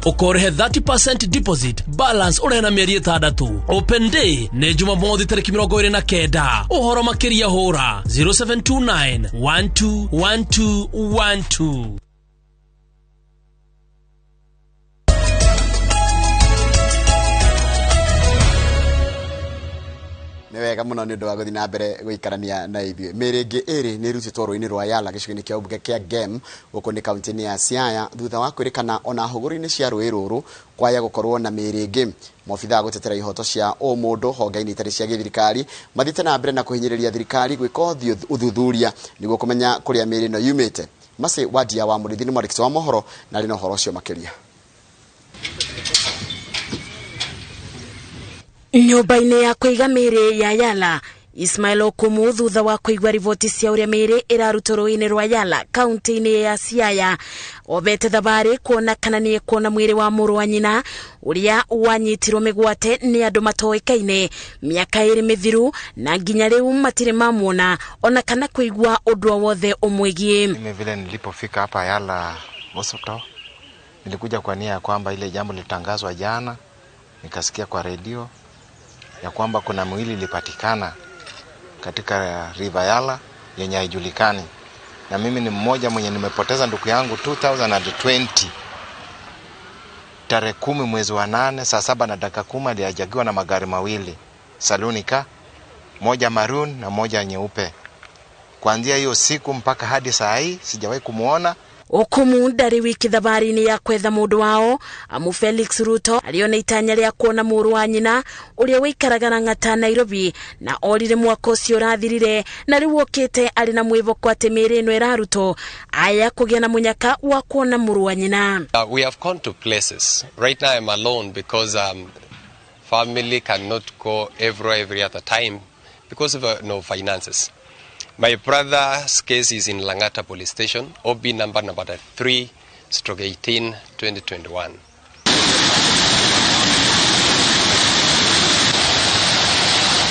Ũkorĩhe 30% deposit, balance ũrĩhe na mĩeri 6. Open day nĩ Jumamothi tarĩki 29. Ũhoro makĩria hũra 0729 121212. Nĩ wega mũno nĩ ũndũ wa gũthiĩ na mbere gũikarania na ithuĩ. Mĩĩrĩ ĩngĩ ĩrĩ nĩ ĩrutĩtwo rũĩ-inĩ rwa Yala gĩcigo-inĩ kĩa ũmbunge kĩa Gem gũkũ nĩ kaunti-inĩ ya Siaya thutha wa kwĩrĩkana ona hũgũrũ-inĩ cia rũĩ rũrũ kwaya gũkorwo na mĩĩrĩ ĩngĩ. Maobithaa a gũtetera ihoto cia ũmũndũ honge-inĩ itarĩ cia gĩthirikari mathiĩte na mbere na kũhinyĩrĩria thirikari gwĩka ũthuthuria nĩguo kũmenya kũrĩa mĩĩrĩ ĩno yumĩte. Mercy Wadia wa Mũrĩithi nĩ mwandĩki wa mohoro na arĩ na ũhoro ũcio makĩria. Nyũmba-inĩ ya kũiga mĩĩrĩ ya Yala, Ismail Okumu thutha wa kũigua riboti cia ũrĩa mĩĩrĩ ĩrarutwo rũĩ-inĩ rwa Yala kaunti-inĩ ya Siaya obete thabarĩ kuona kana nĩ ekuona mwĩrĩ wa mũrũ wa nyina ũrĩa wanyitirwo mĩgwate nĩ andũ matoĩkaine mĩaka 2 mĩthiru na nginya rĩu matirĩ mamuona ona kana kũigua ũndũ o wothe ũmwĩgiĩ. Mimi vile nilipofika hapa Yala Hospital nilikuja kwa nia ya kwamba ile jambo lilitangazwa jana, nikasikia kwa redio ya kwamba kuna mwili ilipatikana katika River Yala yenye haijulikani, na mimi ni mmoja mwenye nimepoteza ndugu yangu 2020 tarehe 10 mwezi wa 8 saa saba na dakika 10 aliajagiwa na magari mawili Salunika, moja maroon na moja nyeupe. Kuanzia hiyo siku mpaka hadi saa hii sijawahi kumuona. Okumu ndarĩ wiki thabarĩ-inĩ ya kwetha mũndũ wao amu Felix Ruto arĩona itanya rĩa kuona mũrũ wa nyina ũrĩa wĩikaraga Lang'ata Nairobi na orire mwaka ũcio ũrathirire na rĩu okĩte arĩ na mwĩhoko atĩ mĩĩrĩ ĩno ĩrarutwo aya kũgĩa na mũnyaka wa kuona mũrũ wa nyina. We have gone to places. Right now I'm alone because family cannot go everywhere every other time because of no finances. My brother's case is in Lang'ata Police Station, OB number 3/18 2021.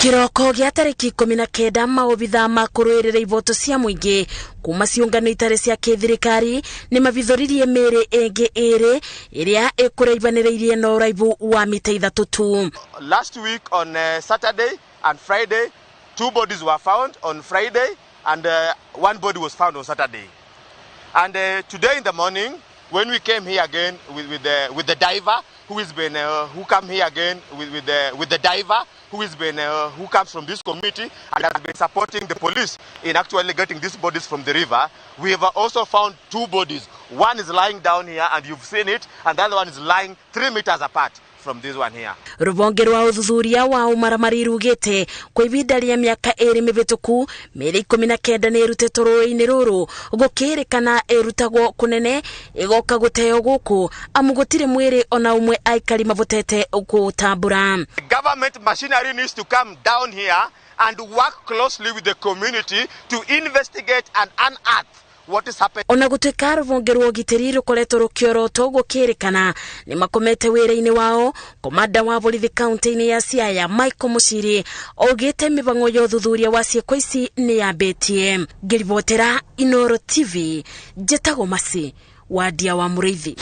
Kĩroko gĩa tarĩki 19 maobithaa ma kũrũĩrĩra ivoto cia mũingĩ kuma ciũngano itarĩ cia kĩthirikari nĩ mabithũririe mĩĩrĩ ĩngĩ ĩrĩ ĩrĩa ĩkũraibanĩrĩirie na ũraibu wa mita 3 tu. Last week on Saturday and Friday, 2 bodies were found on Friday and 1 body was found on Saturday. And today in the morning, when we came here again with the diver who has been who come here again with the diver who has been who comes from this community and has been supporting the police in actually getting these bodies from the river, we have also found 2 bodies. One is lying down here and you've seen it, and the other one is lying 3 meters apart from this one here. Rũhonge rwa ũthuthuria wa ũmaramari rugĩte kwa ihinda rĩa mĩaka 2 mĩhĩtũku mĩĩrĩ 19 nĩ ĩrutĩtwo rũĩ-inĩ rũrũ gũkĩrĩkana ĩrutagwo kũnene ĩgoka gũteo gũkũ amu gũtirĩ mwĩrĩ ona ũmwe aikari mavotete gũtambũra. The government machinery needs to come down here and work closely with the community to investigate and unearth what is happening. Ona gũtuĩka rũhonge rwa ũgitĩri rũkoretwo rũkĩorotwo gũkĩrĩkana nĩ makomete wĩra-inĩ wao, komanda wa borithi kaunti-inĩ ya Siaya Michael Muchiri augĩte mĩbango ya ũthuthuria wa ciĩko ici nĩ yambĩtie. Ngĩribotera Inooro TV, njĩtagwo Mercy Wadia wa Mũrĩithi.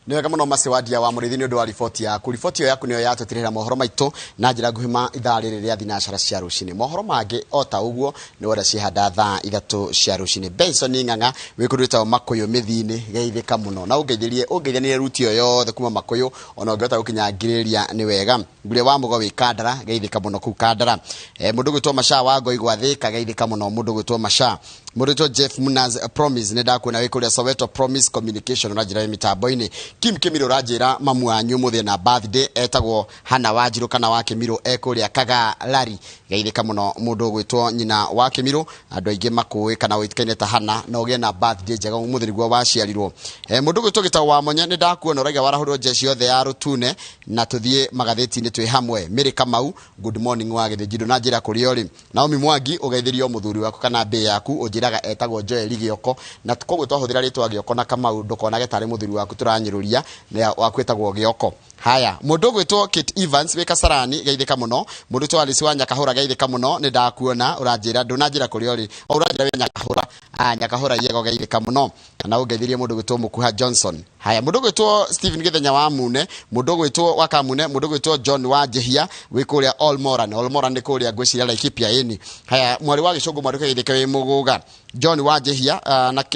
Nĩ wega mũno Mercy Wadia wa Mũrĩithi nĩ ũndũ wa riboti yaku. Riboti ĩyo yaku nĩyo yatũtirĩra mohoro maitũ na njĩra nguhĩ ma ithaa rĩrĩ rĩa thinacara cia rũcinĩ. Mohoro mangĩ o ta ũguo nĩ wona ciehanda thaa 3 cia rũcinĩ. Benson Ng'ang'a wĩ kũndũ gwĩtagwo Makũyũ mĩthi-inĩ, geithĩka mũno na ũngeithanie ruti ĩyo yothe kuma Makũyũ ona ũngĩhota gũkinya Ngirĩrĩria nĩ wega. Ngure wa Mũgo wĩ Kandara, geithĩka mũno kũu Kandara. Mũndũ gwĩtwo Macha wa Ngoi gwa Thĩka, geithĩka mũno mũndũ gwĩtwo Macha. Mũndũ gwĩtwo Jeff Munaz Promise nĩ ndakuona wĩ kũrĩa Soweto Promise Communication na njĩra ya mĩtambo-inĩ. Kim Kĩmiro ũranjĩra mamu wanyu mũthĩ na birthday etagwo Hana Wanjirũ kana wa Kĩmiro e kũrĩa Kagalari. Geithĩka mũno mũndũ ũgwĩtwo nyina wa Kĩmiro, andũ aingĩ makũĩ kana ũĩkaine ta Hana, na ũgĩe na birthday njega ũmũthĩ nĩguo waciarirwo. Mũndũ ũgwĩtwo Gĩtaũ wa Monye nĩ ndakuona ũraiga warahũrwo jeshi yothe ya Rũtune na tũthiĩ magathĩti-inĩ twĩ hamwe. Mary Kamau, good morning wa Gĩthĩnjirũ na njĩra kũrĩa ũrĩ. Naomi Mwangi ũgeithĩrio mũthuri waku kana mbĩ yaku ũnjĩre Anjĩraga etagwo Joel Gĩoko, na koguo twahũthĩra rĩtwa Gĩoko na Kamau ndũkonage tarĩ mũthuri waku tũranyũrũria, na waku etagwo Gĩoko. Haya, mũndũ ũgwĩtwo Kate Evans wĩ Kasarani, geithĩka mũno. Mũndũ ũgwĩtwo Alice wa Nyakahũra, geithĩka mũno, nĩ ndakuona. Ũranjĩra ndũnanjĩra kũrĩa ũrĩ, o ũranjĩra wĩ Nyakahũra. Ah, Nyakahũra yego, geithĩka mũno. Na ũngeithirie mũndũ ũgwĩtwo Mũkuha Johnson. Haya, mũndũ ũgwĩtwo Stephen Gĩthenya wa Mune, mũndũ ũgwĩtwo wa Kamune, mũndũ ũgwĩtwo John wa Njehia wĩ kũrĩa Olmoran. Olmoran nĩ kũrĩa ngwĩciria Laikipia ĩni. Haya, mwarĩ wa Gĩcũngũ mwarĩ geithĩke wĩ Mũgũga. John wa Njehia,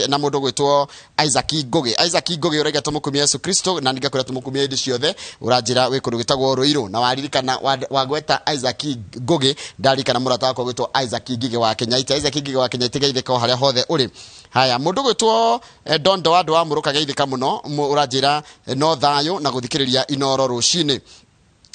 na mũndũ ũgwĩtwo Isaac Ngũgĩ. Isaac Ngũgĩ ũraiga tũmũkumie Yesu Kristo, na ningakwĩra tũmũkumie hĩndĩ ciothe. Ũranjĩra wĩ kũndũ gwĩtagwo Rũirũ, na waririkana wagweta Isaac Ngũgĩ, ndarikana mũrata wakwa ũgwĩtwo Isaac Ngigĩ wa Kenyaita. Isaac Ngigĩ wa Kenyaita, geithĩka o harĩa hothe ũrĩ. Haya, mũndũ ũgwĩtwo Dondo wa andũ wa Mũrũka, geithĩka mũno. Ũranjĩra no thayũ na gũthikĩrĩria Inoro rũcinĩ.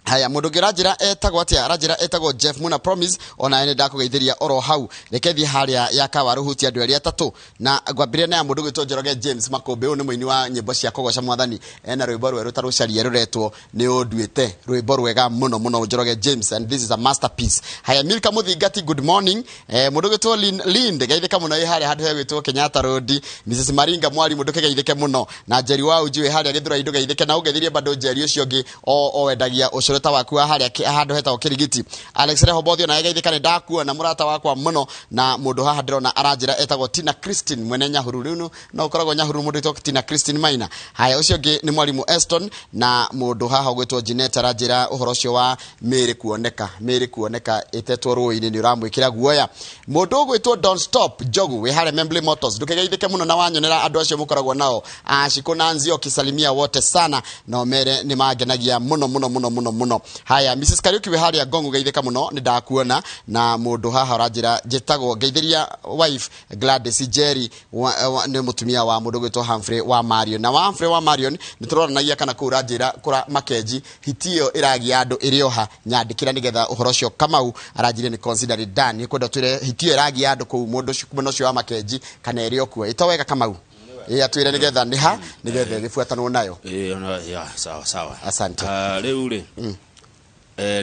Haya, mũndũ ũngĩ ũranjĩra etagwo atĩa? Aranjĩra etagwo Jeff Muna Promise, ona nĩ ndakũgeithĩria oro hau. Reke thiĩ harĩa ya Kawaruhuti andũ erĩ atatũ, na ngwambĩrĩria na ya mũndũ ũgwĩtwo Njoroge James Makũmbĩ. Ũyũ nĩ mũini wa nyĩmbo cia kũgoca mwathani, ena rwĩmbo rwerũ ta rũcarie rũretwo nĩ ũnduĩte, rwĩmbo rwega mũno mũno, Njoroge James, and this is a masterpiece. Haya, Milka Mũthingati, good morning. Mũndũ ũgwĩtwo Lind, geithĩka mũno wĩ harĩa handũ hegwĩtwo Kenyatta Road. Mrs Maringa mwarimũ, ndũkĩgeithĩke mũno. Na Njeri wa Uji wĩ harĩa Gĩthũrai, ndũgeithĩke. Na ũngeithirie bado Njeri ũcio ũngĩ o wendagia ũcũrũ ta waku wa harĩa handũ hetagwo Kĩrigiti. Alex Rehobothi onawe geithĩka, nĩ ndakuona mũrata wakwa mũno. Na mũndũ haha ndĩrona aranjĩra etagwo Tina Christine mwene Nyahururu. Rĩu no ũkoragwo Nyahururu mũndũ wĩtwo Tina Christine Maina. Haya, ũcio ũngĩ nĩ mwarimũ Eston, na mũndũ haha ũgwĩtwo Jeanette aranjĩra ũhoro ũcio wa mĩĩrĩ kuoneka ĩtetwo rũĩ-inĩ nĩ ũramwĩkĩra guoya. Mũndũ ũgwĩtwo Don't Stop Njogu wĩ harĩa Membley Motors, ndũkĩgeithĩke mũno na wanyonera andũ acio mũkoragwo nao Ashiko na Nzioki, salimia wote sana na ũmere nĩ mangenagia mũno mũno mũno mũno mũno. Haya, Mrs Kariuki wĩ harĩa Ngongu, geithĩka mũno, nĩ ndakuona. Na mũndũ haha ũranjĩra njĩtagwo ngeithĩria wife Gladys Jerry nĩ mũtumia wa mũndũ ũgwĩtwo Humphrey wa Marion. Na wa Humphrey wa Marion nĩ tũroranagia kana kũu ũranjĩra kũra Makenji hiti ĩyo ĩragia andũ ĩrĩ oha, nyandĩkĩra nĩgetha ũhoro ũcio Kamau aranjire nĩ consider done. Nĩ kwenda twĩre hiti ĩyo ĩragia andũ kũu mũndũ ũcio mwena ũcio wa Makenji kana ĩrĩ o kuo ĩto wega. Kamau, ĩ atwĩre nĩgetha nĩ ha nĩgetha ĩgĩbuatanwo nayo. Ĩĩ, ona ya sawa sawa. Asante. Ah, rĩu rĩ,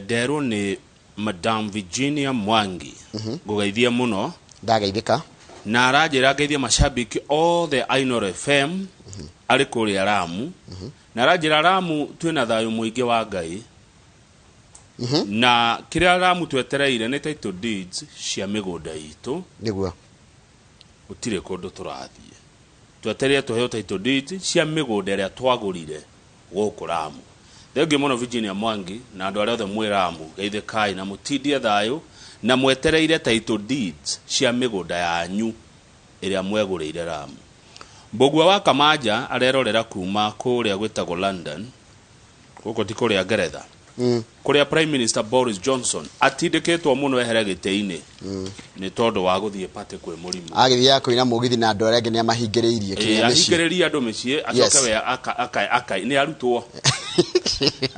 nderwo nĩ Madam Virginia Mwangi ngũgeithie mũno. Ndageithĩka. Na aranjĩra ngeithie mashabiki othe a Inooro FM arĩ kũrĩa Ramu, na aranjĩra Ramu twĩna thayũ mũingĩ wa Ngai, na kĩrĩa Ramu twetereire nĩ title deeds cia mĩgũnda itũ. Gũtirĩ kũndũ tũrathiĩ, twetereire tũheo title deeds cia mĩgũnda ĩrĩa twagũrire gũkũ Ramu. Thengiũ mũno Virginia Mwangi na andũ arĩa othe mwĩ Ramu, geithĩkai na mũtindie thayũ na mwetereire title deeds cia mĩgũnda yanyu ĩrĩa mwegũrĩire Ramu. Mbũgua wa Kamanja arerorera kuma kũrĩa gwĩtagwo London, gũkũ ti kũrĩa Ngeretha, kũrĩa Prime Minister Boris Johnson atindĩkĩtwo mũno ehere gĩtĩ-inĩ nĩ tondũ wa gũthiĩ party kwĩ mũrimũ. Agĩthiaga kũina mũgithi na andũ arĩa angĩ nĩ amahingĩrĩirie kinya mĩciĩ. Ahingĩrĩrie andũ mĩciĩ acoke we aka nĩ arutwo.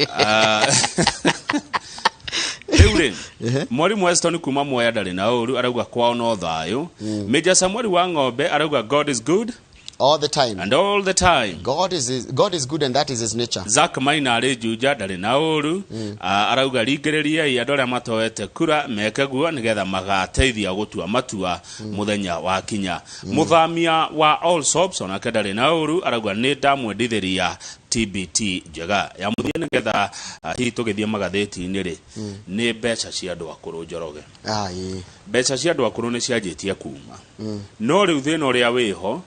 Ah, rĩu rĩ, mwarimũ Weston kuma Mwea ndarĩ na ũru, arauga kwao no thayũ. Major Samuel wa Ng'ombe arauga God is good all the time and all the time. God is good and that is his nature. Zack Maina arĩ Juja, ndarĩ na ũru. Ah, arauga ringĩrĩriai andũ arĩa matoete kura meke guo nĩgetha magateithia gũtua matua mũthenya wa kinya. Mũthamia wa All Soaps onake ndarĩ na ũru, arauga nĩ ndamwendithĩria TBT njega ya mũthia nĩgetha hihi tũgĩthiĩ magathĩti-inĩ rĩ, nĩ mbeca cia andũ akũrũ, Njoroge. Ah, ĩĩ. Mbeca cia andũ akũrũ nĩ cianjĩtie kuma, no rĩu thĩna ũrĩa wĩho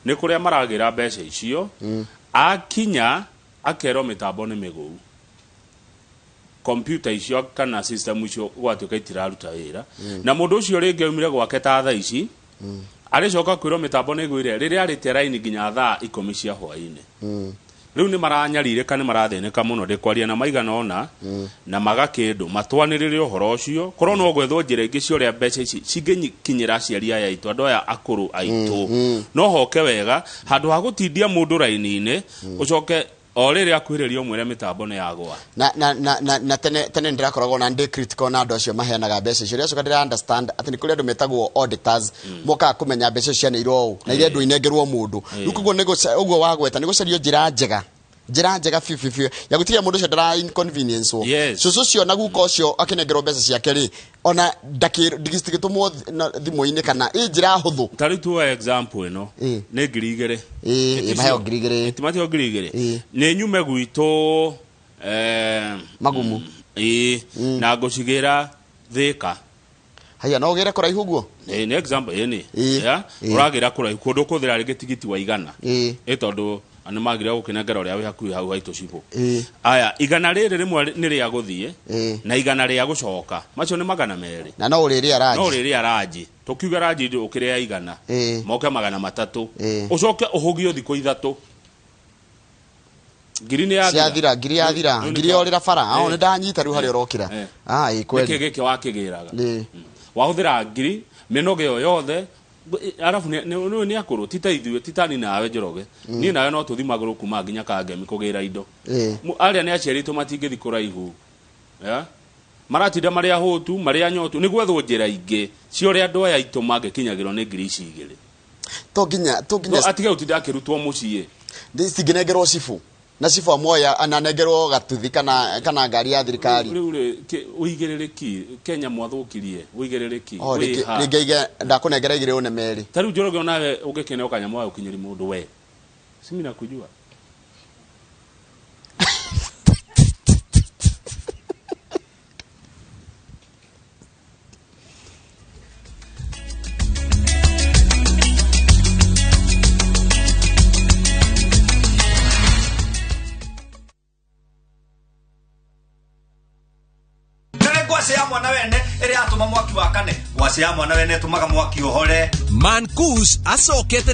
nĩ kũrĩa maragĩra mbeca icio, akinya akerwo mĩtambo nĩ mĩgũu, kompyuta icio kana system icio gwatuĩka itiraruta wĩra, na mũndũ ũcio rĩngĩ aumire gwake ta thaa ici, arĩcoka kwĩrwo mĩtambo nĩ ĩgũire rĩrĩa arĩte raini nginya thaa 10 cia hwaĩ-inĩ. Rĩu nĩ maranyarirĩka, nĩ marathĩnĩka mũno, ndĩkwaria na maigana ũna na magakĩndũ matwanĩrĩre ũhoro ũcio, korwo no gwethwo njĩra ingĩ cia ũrĩa mbeca ici cingĩkinyĩra aciari aya aitũ, andũ aya akũrũ aitũ, no hoke wega handũ ha gũtindia mũndũ raini-inĩ, ũcoke o rĩrĩ akuhĩrĩria ũmwĩre mĩtambo nĩ yagwa. Na tene tene ndĩrakoragwo na ndĩ critical na andũ acio maheanaga mbeca icio. Rĩacoka ndĩra understand atĩ nĩ kũrĩ andũ metagwo auditors mokaga kũmenya mbeca icio cianeirwo ũũ na irendwo inengerwo mũndũ. Rĩu koguo nĩ ũguo wagweta nĩ gũcario njĩra njega. Njĩra njega biũ biũ biũ ya gũtigia mũndũ ũcio ndara inconvenience wo. Yes. Cũcũ ũcio na guka ũcio akĩnengerwo mbeca ciake rĩ, ona ndagĩtũmwo thimũ-inĩ kana ĩ njĩra hũthũ. Ta rĩu tuoe example ĩno. Ĩ. Nĩ 2,000. Ĩ, maheo 2,000. Timaheo 2,000. Ĩ. Nĩ nyume gwitũ Magumu. Ĩ, na ngũcigĩra Thĩka. Haya, no ũgĩre kũraihu ũguo? Nĩ example ĩ nĩ. Ĩ. Yeah? Ĩ. Ũragĩra kũraihu kũndũ kũthĩra rĩngĩ tigiti wa 100. Ĩ. Ĩ tondũ nĩ magire gũkĩnengera ũrĩa wĩ hakuhĩ hau haitũ cibũ. Ĩ. Aya, 100 rĩrĩ rĩmwe nĩ rĩa gũthiĩ Ĩ. na 100 rĩa gũcoka. Macio nĩ 200. Na no ũrĩrĩa ranji. No ũrĩrĩa ranji. Tũkiuga ranji ũkĩrĩa 100. Ĩ. Moke 300. Ĩ. Ũcoke ũhũgio thikũ 3. Ngiri nĩ yathira. Ciathira, ngiri yathira, Rĩu nĩ ngiri yorĩra bara. Ĩ. Nĩ ndanyita rĩu harĩa ũrokĩra. Ĩ. Ah, ĩ kweli. Nĩkĩ gĩkĩ wakĩgĩraga? Ĩ. Wahũthĩra ngiri mĩnoga ĩyo yothe, arabu nĩ akũrũ ti ta ithuĩ, ti ta niĩ nawe Njoroge. Niĩ nawe no tũthi magũrũ kuma nginya Kangemi kũgĩra indo. Ĩ. Arĩa nĩ aciari aitũ matingĩthi kũraihu. Yeah? Maratinda marĩ ahũtu, marĩ anyotu, nĩ gwethwo njĩra ingĩ cia ũrĩa andũ aya aitũ mangĩkinyagĩrwo nĩ ngiri ici 2. To nginya No atige gũtinda akĩrutwo mũciĩ. Citingĩnengerwo cibũ. Na cibũ amuoya ananengerwo gatuthi kana ngari ya thirikari. Rĩu rĩ, ũigĩrĩrĩki Kenya mwathũkirie, ũigĩrĩrĩki. O, wĩ ha? rĩngĩ aige ndakũnengera 2 une 2. Ta rĩu Njoroge onawe ũngĩkĩneo kanyamũ ga gũkinyĩria mũndũ we. Si mimi nakujua. Ngwacĩ ya mwana wene ĩrĩa yatũma mwaki wakane, ngwacĩ ya mwana wene ĩtũmaga mwaki ũhore. Mankus acokete.